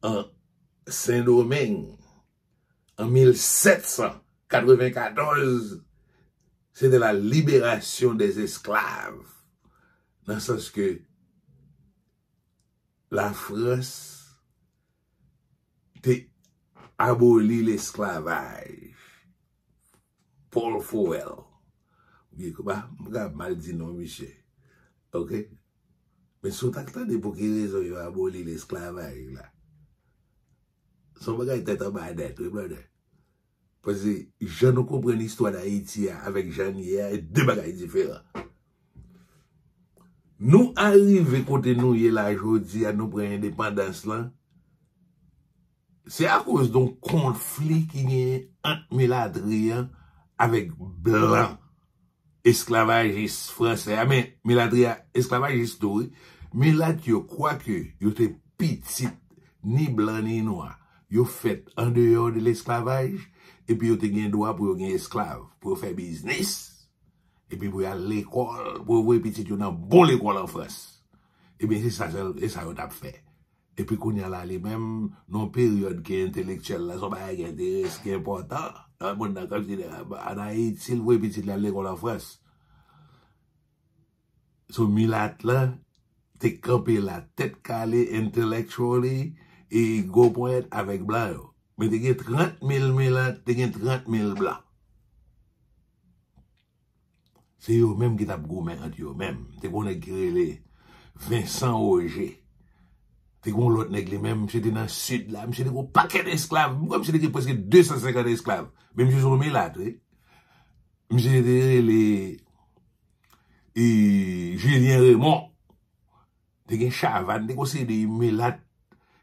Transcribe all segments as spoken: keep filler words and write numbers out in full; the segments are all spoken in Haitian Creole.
an Sendomeng an mil sèt san katrevenkatòz, c'était la libération des esclaves. Nan sans ke Lafrans te aboli lesklavaj. Paul Fowell. Oubyen kòman, m ka mal di non misye. Oke? Men si w ta k tande pou ki rezon yo aboli lesklavaj la. Se yon bagay tèt anba nèt, wi, brother. Paske jan nou konprann istwa Dayiti a avèk jan l ye a, e de bagay diferan. Nou arive kote nou ye la jodi a, nou pran endepandans lan. Se akoz de yon konfli ki genyen ant milatri an avèk blan esklavajis fransè a, men milatri a esklavajis tou, wi. Milat yo, kwake yo te pitit ni blan ni nwa, yo fèt andeyò de lesklavaj, epi yo te gen dwa pou yo gen esklav, pou yo fè biznis, epi pou yo al lekòl, pou yo voye pitit yo nan bon lekòl an Frans. Ebyen, se sa sèl, e sa yo t ap fè. Epi kounye a la, li menm, nan yon peryòd ke entelektyèl la, se yon bagay ki enterese, ki enpòtan, nan mond nan, kòmsi, an Ayiti, l voye pitit li al lekòl an Frans. So, milat la te kanpe la, tèt kale, intellectually, e gwo ponyèt avèk blan yo. Men te gen trant mil milat, te gen trant mil blan. Se yo menm ki t ap goumen ant yo menm. Te gen yon nèg ki rele Vincent Roger. Te gen yon lòt nèg li menm, misye te nan sid la, misye te gen yon pakèt esklav. M kwè misye te gen prèske de san senkant esklav. Men misye se yon milat, wi. Misye te rele, e, Julien Raymond. Te gen Chavannes, te gen yon seri de milat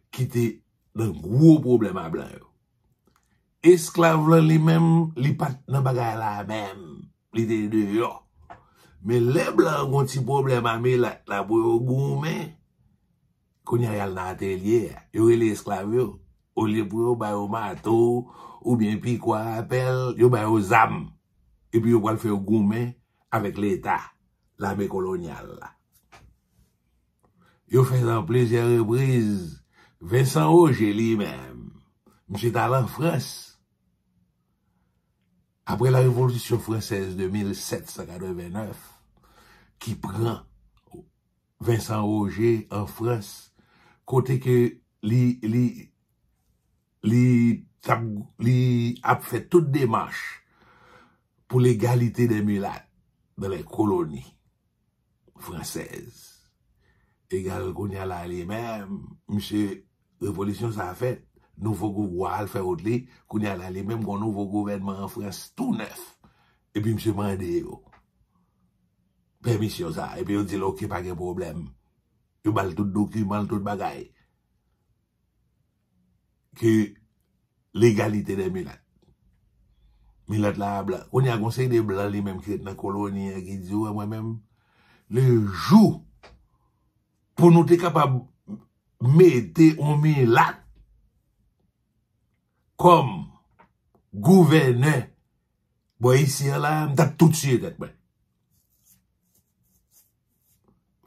ki te nan gwo pwoblèm a blan yo. Esklav lan li menm, li pa t nan bagay la menm. Li te deyò. Men lè blan an gen yon ti pwoblèm a milat la pou yo goumen, kounye a y al nan atelye a. Yo rele esklav yo. Olye pou yo ba yo mato, oubyen pikò a rapèl, yo ba yo zam. Epi yo pral fè yo goumen avèk Leta, lame kolonyal la. Yo fè sa plizyè repriz. Vincent Roger li menm, misye t al an Frans. Apre la Révolution Française de mil sèt san katreven nèf, ki pran Vincent Roger an Frans, kote ke li, li, li t ap, li ap fè tout demach pou legalite dè milat dans les colonies françaises. Egal kounye a la li menm, misye, revolisyon sa a fèt, nouvo gou-, wa al fè wout li, kounye a la li menm gen yon nouvo gouvènman an Frans tou nèf. Epi misye mande yo pèmisyon sa a, epi yo di l, "Oke, pa gen pwoblèm." Yo ba l tout dokiman l, tout bagay. Ke legalite dè milat. Milat la a blan. Kounye a, gen yon seri de blan li menm ki ret nan koloni an ki di, "Ou wè mwen menm, le jou pou nou te kapab mete yon milat kòm gouvènè bò isi an la, m t ap tou tiye tèt mwen."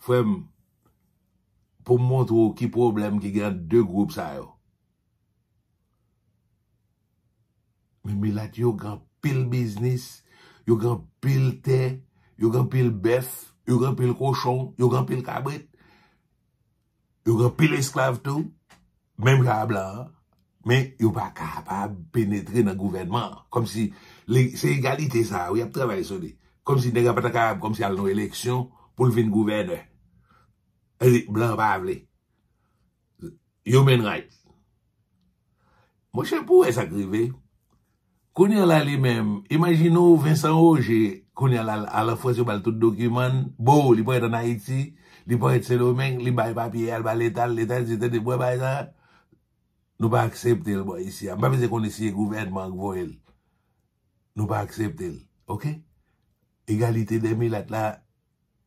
Frè m, pou m montre w ki pwoblèm ki gen ant de gwoup sa yo. Men milat yo gen anpil biznis, yo gen anpil tè, yo gen anpil bèf, yo gen anpil kochon, yo gen anpil kabrit, yo gen anpil esklav tou, menm jan a blan an, men yo pa kapab penetre nan gouvènman an. Kòmsi, li, se egalite sa a, wi, y ap travay sou li. Kòmsi nèg la pa ta kapab, kòmsi al nan eleksyon pou l vin gouvènè. E blan an pa vle. Human right. Monchè, pou w wè sa k rive. Kounye a la li menm, imajine w Vincent Roger, kounye a la, al an Frans, yo ba l tout dokiman l, bo, li parèt ann Ayiti, li parèt Sendomeng, li bay papye, al ba Leta, Leta di, "Tande, mwen bay sa, nou pa aksepte l bò isi a." M pa bezwen konnen si se gouvènman an k voye l. Nou pa aksepte l, oke? Egalite dè milat la,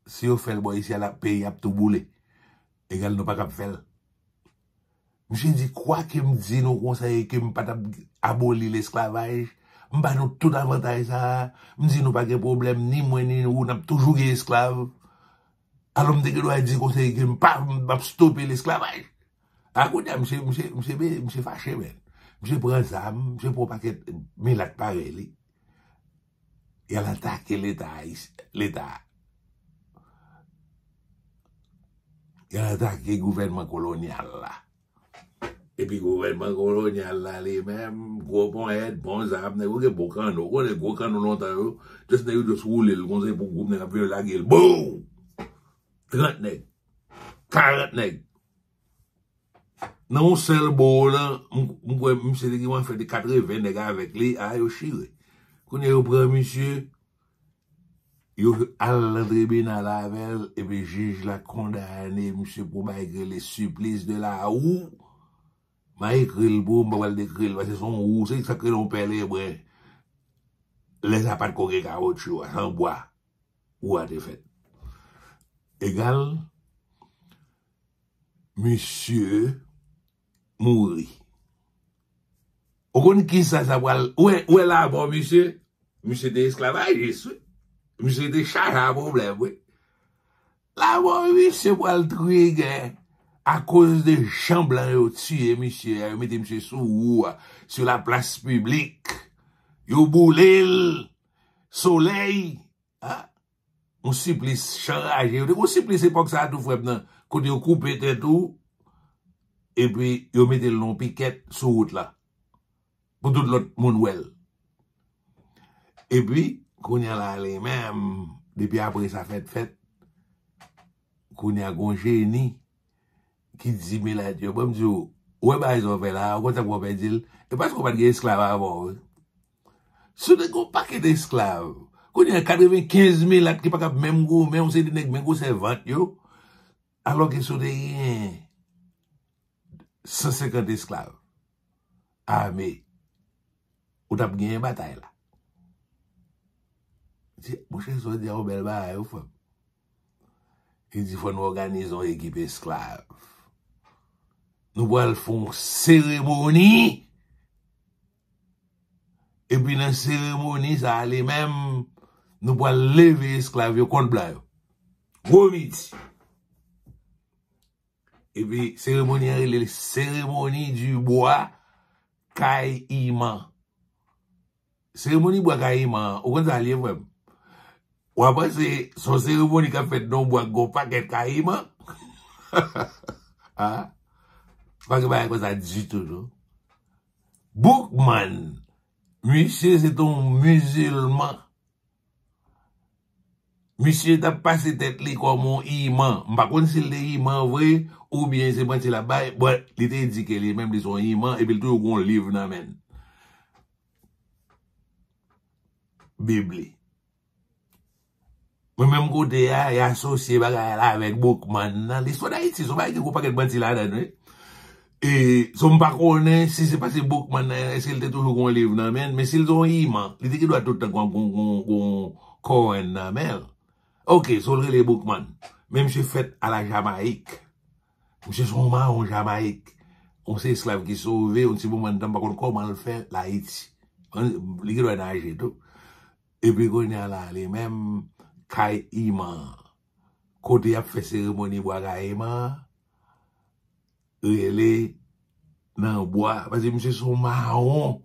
si yo fè l bò isi a, l ap, peyi ap tou boule. Egal, nou pa kab fè l. Misye di, kwake m di nou konsa e ke m pa t ap aboli lesklavaj, m ba nou tout avantaj sa a, m di nou pa gen pwoblèm, ni mwen ni ou, n ap toujou gen esklav. Alò m te gen dwa di konsa e ke m pa, m ap stope lesklavaj. A kounye a, misye, misye, misye, misye fache, men. Misye pran zam, misye pran pakèt milat parèy li. Y al atake Leta ayis-, Leta. Y al atake gouvènman kolonyal la. Epi gouvènman kolonyal la li menm, gwo ponyèt, bon zam, nèg yo gen bon kanno, ou konnen gwo kanno lontan yo, just nèg yo just woule l konsa pou gwoup nèg ap vin lage l, boum! Trant nèg, karant nèg. Nan yon sèl bo lan, m, m kwè misye te gen yon afè de katreven nèg avèk li, a yo chire. Kounye a yo pran misye, yo al nan tribinal avè l, epi jij la kondane misye pou bagay ki rele supplice de la roue. M a ekri l pou ou, m pa pral dekri l, paske se yon wou, se sa k rele yon pè lebren. Lè sa pa t ko gen kawotchou a, se an bwa wou a te fèt. Egal, misye mouri. Ou konn kisa sa pral, ou wè, ou wè lamò misye? Misye te esklavajis, wi. Misye te chaje a pwoblèm, wi. Lamò misye pral trigè akoz de jan blan yo tiye misye a, yo mete misye sou wou a, sou laplas piblik. Yo boule l, solèy, a, yon siplis chan raje. Yo te gen yon siplis epòk sa a tou, frè m nan, kote yo koupe tèt ou, epi yo mete l nan yon pikèt sou wout la, pou tout lòt moun wè l. Epi, kounye a la, li menm, depi apre sa fèt, fèt, kounye a gon jeni ki di milat yo, ban m di w, ou wè bagay sa w fè la, ou konn sa k fè w pèdi l, e paske w pa t gen esklav avan w, wi. Si w te gen yon pakèt esklav, kounye a katrevenkenz milat ki pa kab menm goumen, yon seri de nèg menm gwosè vant yo, alòske si w te gen san senkant esklav ame, ou t ap genyen batay la. Di, monchè, sa w di a yon bèl bagay, wi, frè m. Li di, fò nou òganize yon ekip esklav. Nou pral fè yon seremoni. Epi nan seremoni sa a li menm, nou pral leve esklav yo kont blan yo. Gwo midi. Epi seremoni an rele seremoni di bwa kayiman. Seremoni bwa kayiman an, ou konn sa l ye, frè m? W a panse se yon seremoni k ap fèt nan yon bwa k gen yon pakèt kayiman? A? Pa gen bagay konsa ditou, non. Boukman, misye se te yon mizilman. Misye t ap pase tèt li kòm yon iman. M pa konn si l te iman vre, oubyen se manti l ap bay, but li te di ke li menm li se yon iman, epi l toujou gen yon liv nan men l. Bib li. Mwen menm kote a, y asosye bagay la avèk Boukman nan. Listwa Dayiti, se yon bagay ki gen yon pakèt manti ladan l, wi. E, so m pa konnen si se pase Boukman nan, èske l te toujou gen yon liv nan men l, men si l te yon iman, li te gen dwa tout tan gen yon, gen yon, gen yon Koran nan men l. Oke, so l rele Boukman. Men misye fèt a la Jamayik. Misye se yon mawon Jamayik. Yon se esklav ki sove, yon ti moman de tan, m pa konn kòman l fè Ayiti. Li gen dwa naje tou. Epi kounye a la, li menm, kay iman an. Kote y ap fè seremoni bwa kayiman an, rele nan bwa. Paske misye se yon mawon.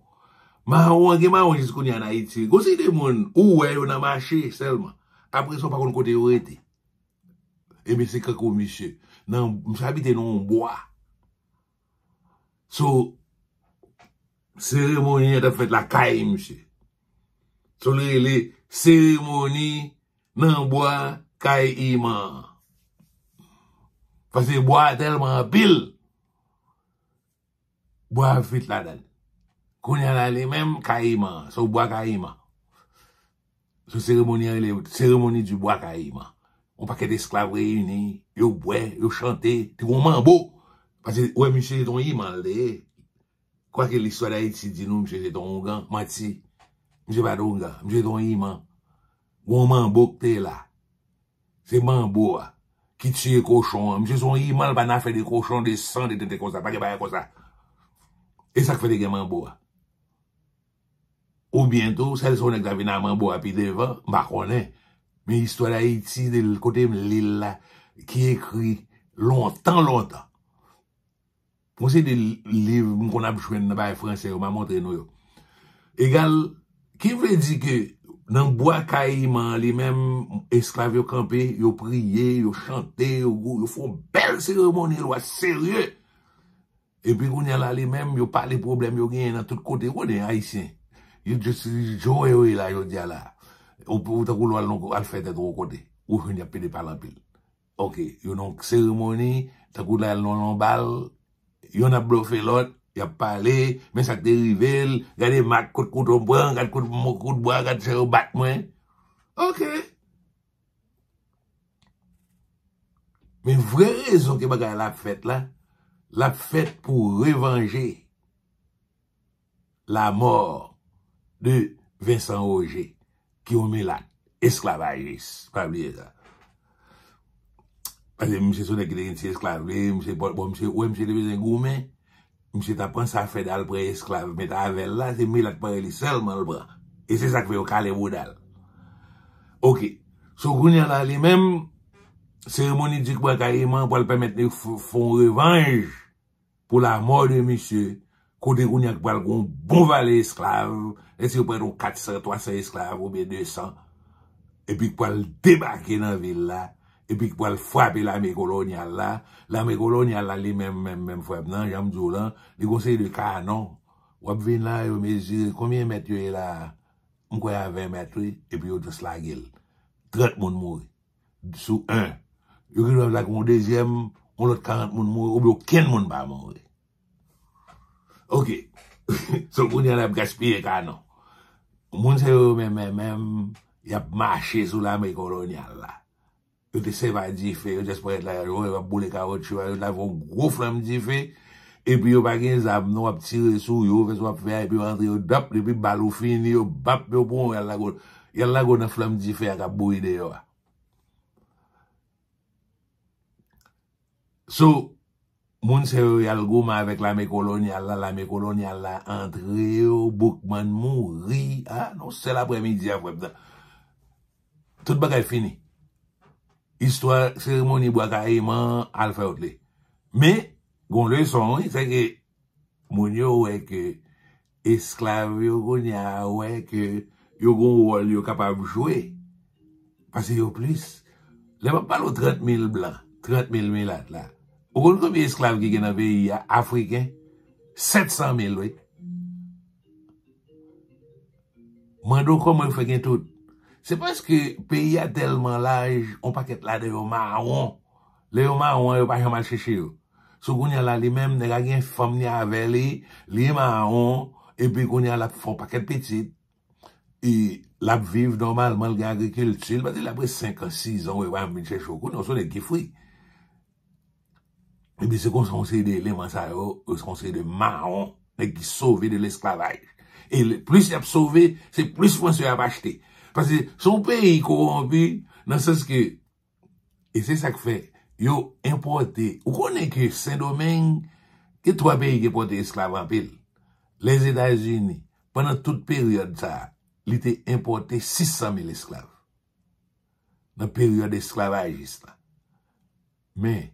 Mawon an, gen mawon jis kounye a an Ayiti. Gon seri de moun, ou wè yo nan mache sèlman. Apre sa, w pa konn kote yo rete. Ebyen, se kankou misye. Nan, misye abite nan yon bwa. So, seremoni an t ap fèt lakay misye. So, li rele seremoni nan bwa kay iman an. Paske bwa a tèlman anpil, bwa a vit ladan l. Kounye a la, li menm, kay iman an, se yon bwa kayiman. Se seremoni an rele seremoni di bwa kayiman. Yon pakèt esklav reyini, yo bwè, yo chante, te gen yon manbo. Paske, wè, misye se te yon iman l te ye. Kwake listwa Dayiti di nou, misye se te yon oungan, manti. Misye pa t oungan, misye se te yon iman. Gen yon manbo k te la. Se manbo a ki tiye kochon an. Misye se yon iman, l pa nan afè de kochon, de san, de tenten konsa. Pa gen bagay konsa. E sa k fè te gen manbo a. Oubyen tou, sèl se yon nèg ta vin a manbo a pi devan, m pa konnen. Men istwa Dayiti, de l-, kote m li l la, ki ekri lontan, lontan. Gon seri de liv m konn ap jwenn nan bagay franse yo, m a montre nou yo. Egal, ki vle di ke nan bwa Kayiman an li menm, esklav yo kanpe, yo priye, yo chante, yo, yo fè yon bèl seremoni lwa serye. Epi kounye a la li menm, yo pale pwoblèm yo genyen nan tout kote. Ou konnen Ayisyen, yo just jan yo ye la jodi a la. Ou, ou tankou lè w al, al fè tèt ou yon kote, ou jwenn y ap pede pale anpil. Ok, yo nan yon seremoni, tankou lè al nan yon bal, yonn ap blofe lòt, y ap pale, men sa k te rive l, gade mak kout kouto m pran, gad kout, kout bwa, gad jan yo bat mwen. Ok. Men vrè rezon ke bagay la ap fèt la, l ap fèt pou revanje la mort de Vincent Roger, ki yon milat, esklavajis, pa bliye sa. Paske misye se yon nèg ki te gen ti esklav li, misye, bon, bon, misye, wè, misye te bezwen goumen, misye ta pran sa fè dal pran esklav, met avè l la, se milat parèy li sèlman l pran. E se sa k fè yo kale bouda l. Ok. So, kounye a la, li menm, seremoni Dik Bwa Kayiman pral pèmèt li f-, fè yon revanj pou la mò de misye, kote kounye a k pral gen yon bon vale esklav, lèse yo pral gen yon kat san, twa san esklav oubyen de san, epi k pral debake nan vil la, epi k pral frape lame kolonyal la. Lame kolonyal la, li menm, menm, menm frè m nan, jan m di w lan, li gon seri de kanon. W ap vin la, yo mezire, konbyen mèt yo ye la a? M kwè a ven mèt, wi, epi yo just lage l. Trant moun mouri. Sou en. Yo gen dwa lage yon dezyèm, yon lòt karant moun mouri, oubyen okenn moun pa mouri. Ok. So, kounye a la, y ap gaspiye kanon. Moun sa yo menm, menm, menm, y ap mache sou lame kolonyal la. Yo te sèvi a dife, yo just pran la, yo, yo ap boule kawotchou a, yo lave yon gwo flanm dife, epi yo pa gen zam, non, w ap tire sou yo, fè sa w ap fè a, epi yo antre, yo dap, epi bal ou fini, yo bap, yo pran w, y al lage w, y al lage w nan flanm dife a k ap bouyi deyò a. So, moun sa yo, y al goumen avèk lame kolonyal la, lame kolonyal la antre yo, Boukman mouri, a, nan yon sèl aprèmidi a, frè m nan. Tout bagay fini. Istwa seremoni Bwa Kayiman al fè wòt li. Men, gon leson, wi, se ke moun yo wè ke esklav yo kounye a wè ke yo gon wòl yo kapab jwe. Paske yo plis. Lè m ap pale w trant mil blan, trant mil milat la. Ou konn konbyen esklav ki gen nan peyi a, afriken? Sèt san mil, wi. Mande w kòman yo fè gen tout. Se paske peyi a tèlman laj, yon pakèt ladan yo mawon. Lè yo mawon an, yo pa janm al chèche yo. So, kounye a la, li menm, nèg la gen fanm li avè li, li mawon, epi kounye a, l ap fè yon pakèt pitit. E l ap viv nòmalman, l gen agrikilti, l pa di l ap ret senk an, sis an, ou pa janm vin chèche w. Kounye a, w se yon nèg ki fri. Epi se konsa yon seri de eleman sa yo, se yon seri de mawon, nèg ki sove de lesklavaj. E le, plis y ap sove, se plis franse yo ap achte. Paske se yon peyi kowonpi, nan sans ke, e se sa k fè, yo enpòte. Ou konnen ke Sendomeng, gen twa peyi ki enpòte esklav anpil. Lèzetazini, pandan tout peryòd sa a, li te enpòte sis san mil esklav. Nan peryòd esklavajis la. Men,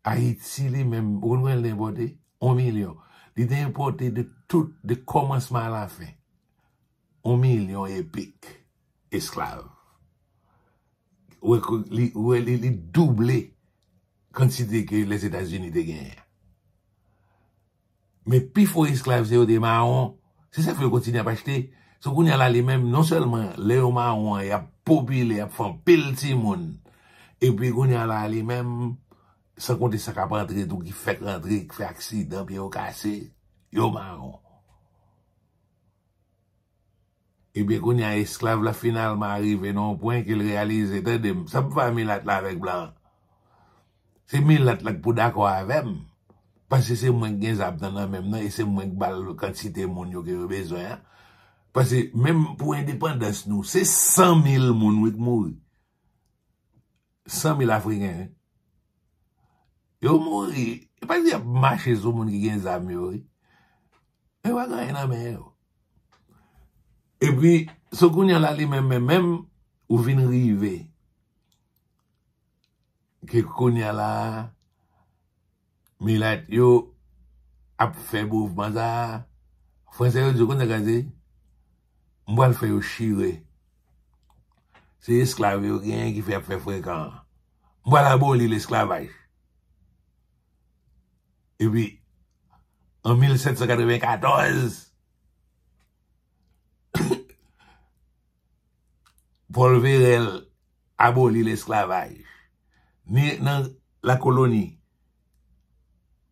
Ayiti li menm, ou konn konbyen l te enpòte? Yon milyon. Li te enpòte de tout, de kòmansman a lafen. Yon milyon epik esklav. Ou wè, li, ou wè, li, li double kantite ke Lèzetazini te genyen. Men pifò esklav se yo te mawon. Se sa k fè yo kontinye ap achte. So kounye a la li menm, non sèlman lè yo mawon an, y ap popile, y ap fè anpil timoun. Epi kounye a la li menm, san konte sa k ap antre tou, ki fèk rantre, ki fè aksidan, pye yo kase, yo mawon. Ebyen, kounye a, esklav la finalman arive nan yon pwen ke l reyalize, tande m, sa m fè a milat la avèk blan an? Se milat la k pou dakò avè m. Paske se mwen k gen zam nan nan men m nan, e se mwen k ba l kantite moun yo ke yo bezwen an. Paske menm pou endepandans nou, se san mil moun, wi, k mouri. San mil Afriken, wi. Yo mouri. E pa di y ap mache sou moun ki gen zam yo, wi. E pa gen anyen nan men yo. Epi, so kounye a la, li menm, menm, menm, ou vin rive. Ke kounye a la, milat yo, ap fè mouvman sa a, Franse yo di, "Konnen sa k pase? M pral fè yo chire." Se esklav yo genyen ki fè ap fè frekan an. M pral aboli lesklavaj. Epi, an mil sèt san katrevenkatòz, Paul Verel aboli lesklavaj, ni nan la koloni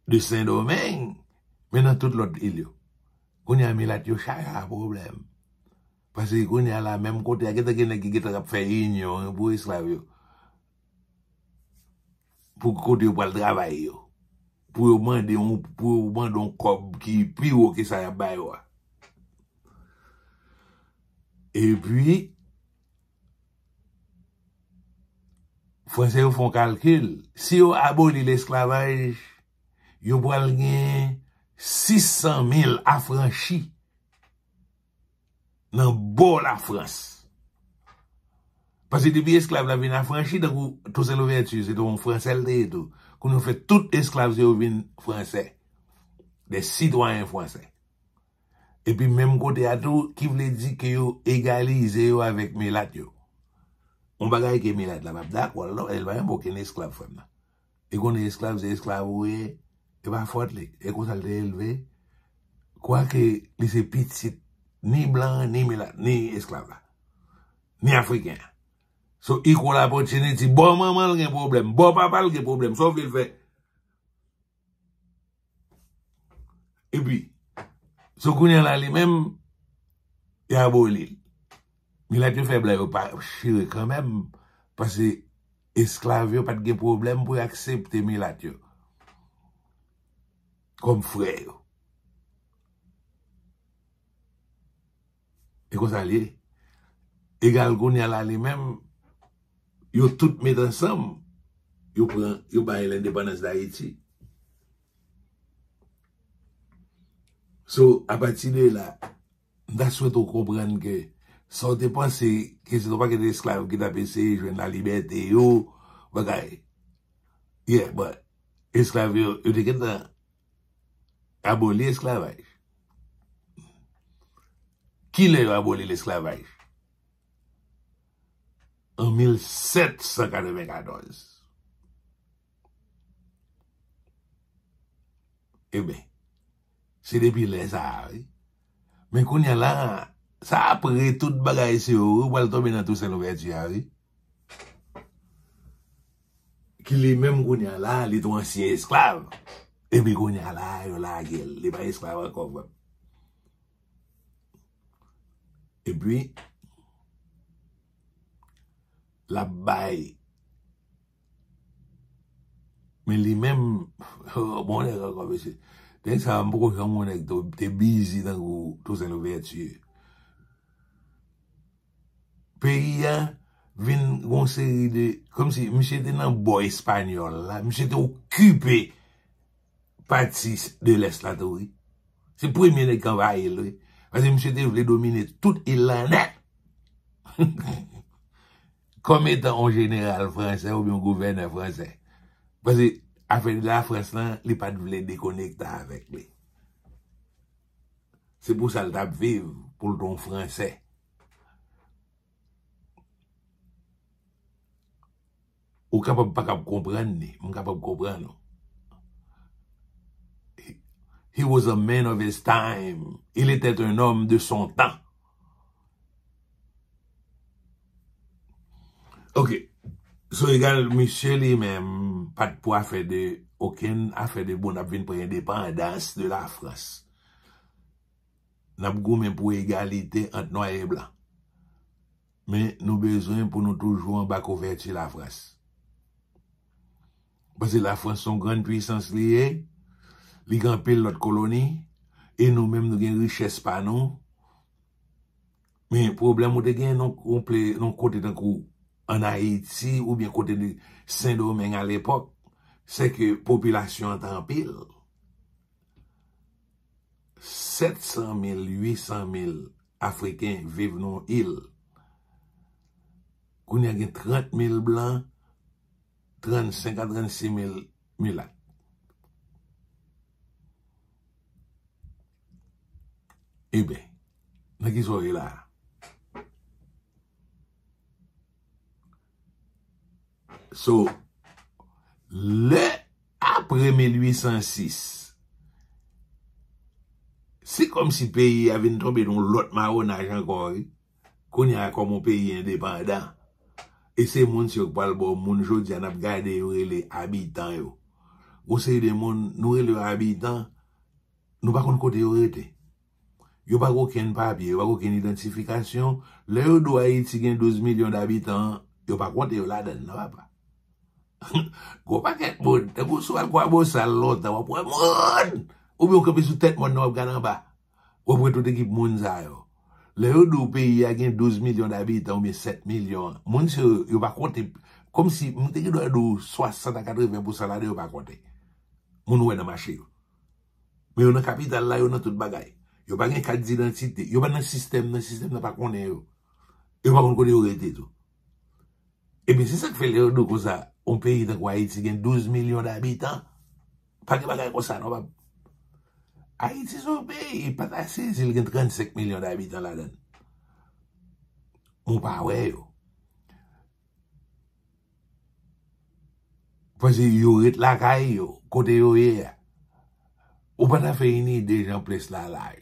de Sendomeng, men nan tout lòt il yo. Kounye a, milat yo chaje a pwoblèm. Paske kounye a la, menm kote a, gentan gen nèg ki gentan ap fè inyon pou esklav yo. Pou kote yo pral travay yo. Pou yo mande yon, pou yo mande yon kòb ki pi wo ke sa y ap ba yo a. Epi, Franse yo fè yon kalkil. Si yo aboli lesklavaj, yo pral gen sis san mil afranchi nan bò Lafrans. Paske depi esklav la vin afranchi, tankou Toussaint Louverture, se te yon Franse l te ye tou. Kounye a yo fè tout esklav se yo vin Franse. Des citoyens français. Epi menm kote a tou, ki vle di ke yo egalize yo avèk milat yo. Yon bagay ke milat la p ap dakò l non, e l pa renmen okenn esklav, frè m nan. E konnen esklav, se esklav ou ye, e pa fòt li. E konsa l te elve, kwake li se pitit ni blan an, ni milat, ni esklav la, ni afriken an. So, equal opportunity, bò manman l gen pwoblèm, bò papa l gen pwoblèm, sa w vle l fè? Epi, so kounye a la li menm, y aboli l. Milat yo fè blan yo pa chire kanmenm, paske esklav yo pa t gen pwoblèm pou y aksepte milat yo kòm frè yo. E konsa l ye. Egal kounye a la li menm, yo tout met ansanm, yo pran, yo bay lendepandans Dayiti. So, apati de la, m ta swete w konprann ke sa w te panse ke se yon pakèt esklav ki t ap eseye jwenn lalibète yo, bagay. Yeah, but esklav yo, yo te gentan aboli esklavaj. Kilè yo aboli lesklavaj? An mil sèt san katrevenkatòz. Ebyen, se depi lè sa a, wi. Men kounye a la, sa apre tout bagay se yo, wi, ou pral tonbe nan Toussaint Louverture a, wi. Ki li menm kounye a la, li t yon ansyen esklav. Epi kounye a la, yo lage l. Li pa esklav ankò, frè m. Epi, l ap bay. Men li menm, oh, bon nèg ankò, mesye. Nèg sa a, m poko janm wè yon nèg te, te bizi tankou Toussaint Louverture. Peyi a vin gon seri de, kòmsi misye te nan bò espanyòl la, misye te okipe pati de lès la tou, wi. Se premye nèg ki anvayi l, wi. Paske misye te vle domine tout il la nèt. Kòm etan yon jeneral fransè oubyen yon gouvènè fransè. Paske afè Lafrans lan, li pa t vle dekonekte avèk li. Se pou sa l t ap viv, pou l t yon fransè. Ou kapab pa kab konprann li, m kapab konprann ou. He, he was a man of his time. Il était un homme de son temps. Ok. So, egal, misye li menm, pa t pou afè de, okenn afè de bon, n ap vin pran endepandans de Lafrans. N ap goumen pou egalite ant nwa e blan. Men nou bezwen pou nou toujou anba kouvèti Lafrans. Paske Lafrans se yon grann pwisans li ye, li gen anpil lòt koloni, e nou menm nou gen richès pa nou. Men pwoblèm ou te gen nan yon ple-, nan yon kote tankou ann Ayiti oubyen kote de Sendomeng alepòk, se ke popilasyon an te anpil. Sèt san mil, uit san mil Afriken viv nan yon il. Kounye a gen trant mil blan, trannsenk a trannsis mil milat. Ebyen, nan ki sa w ye la a? So, lè apre mil uit san sis, se kòmsi peyi a vin tonbe nan yon lòt mawonaj ankò, wi. Kounye a, kòm yon peyi endepandan, e se moun sa yo k pral ba w moun jodi a, n ap gade yo rele abitan yo. Gon seri de moun, nou rele yo abitan, nou pa konn kote yo rete. Yo pa gen okenn papye, yo pa gen okenn idantifikasyon. Lè yo di w Ayiti gen douz milyon dabitan, yo pa konte yo ladan l, non, papa. Gon pakèt moun, tankou si w al Kwabosal lontan, w ap wè moun! Oubyen w kanpe sou tèt mòn nan, w ap gade anba. W ap wè tout ekip moun sa yo. Lè yo di w peyi a gen douz milyon dabitan oubyen sèt milyon, moun sa yo, yo pa konte. Kòmsi, m te gen dwa di w swasant a katreven pousan ladan yo pa konte. Moun ou wè nan mache yo. Men yo nan kapital la, yo nan tout bagay. Yo pa gen kat didantite. Yo pa nan sistèm nan, sistèm nan pa konnen yo. Yo pa konn kote yo rete tou. Ebyen, se sa k fè lè yo di w konsa, yon peyi tankou Ayiti gen douz milyon dabitan, pa gen bagay konsa, non, pap. Ayiti se yon peyi, pa ta sezi l gen trannsenk milyon dabitan ladan l. Ou pa wè yo. Paske yo ret lakay yo, kote yo ye a. Ou pa ta fè yon ide jan ples la laj.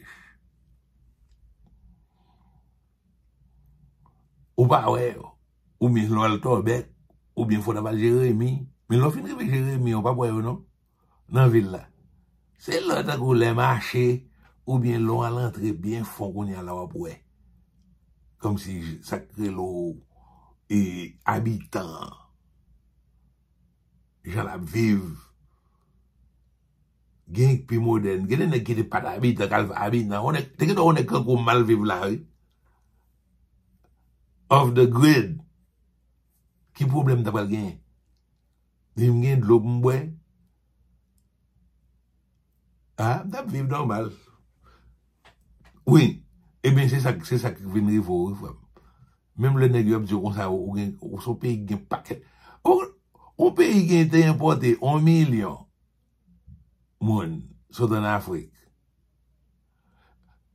Ou pa wè yo. Oubyen lè w al Tòbèk, oubyen fò w ta al Jeremi. Men lè w fin rive Jeremi, ou p ap wè yo non, nan vil la. Se lè tankou lè mache, oubyen lè w al antre byen fon kounye a la w ap wè. Kòmsi sa k rele w, e, abitan an. Jan l ap viv. Gen ki pi modèn. Gen de nèg ki te pa t abitan, k al abitan. On nèg, te gen on nèg kankou m al viv la, wi. Off the grid. Ki pwoblèm ta pral genyen? Depi m gen dlo pou m bwè, a, m t ap viv nòmal. Wi. Ebyen, se sa, se sa k vin rive w, wi, frè m. Menm lè nèg yo ap di w konsa, ou gen, ou se yon peyi ki gen pakèt. Ou, yon peyi ki te enpòte yon milyon moun sot ann Afrik.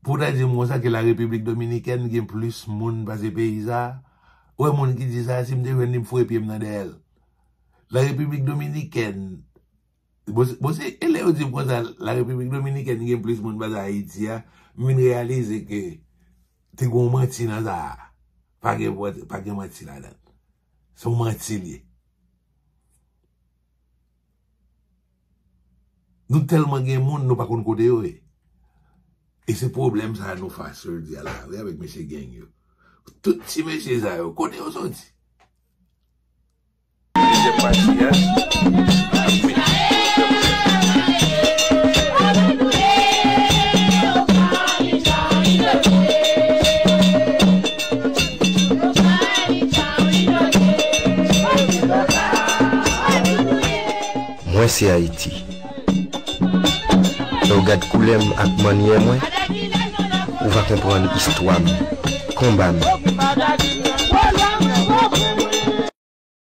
Pou w ta di m konsa ke la Repiblik Dominikèn gen plis moun pase peyi sa a? Ou wè moun ki di sa a, si m te jwenn li, m foure pye m nan dèyè l. La Repiblik Dominikèn, bon, se, bon, se, e lè yo di m konsa, la Repiblik Dominikèn gen plis moun pase Ayiti a, m vin reyalize ke te gen yon manti nan sa a. Pa gen, pa gen manti ladan l. Se yon manti l ye. Nou tèlman gen moun, nou pa konn kote yo ye. E se pwoblèm sa a nou fas jodi a la, wi, avèk mesye gang yo. Tout ti mesye sa yo, kote yo soti? Dezyèm pati a, ap vin pi fè pwoblèm. Mwen se Ayiti. Lè w gad koulè m ak mannyè mwen, ou va konprann istwa m, konba m.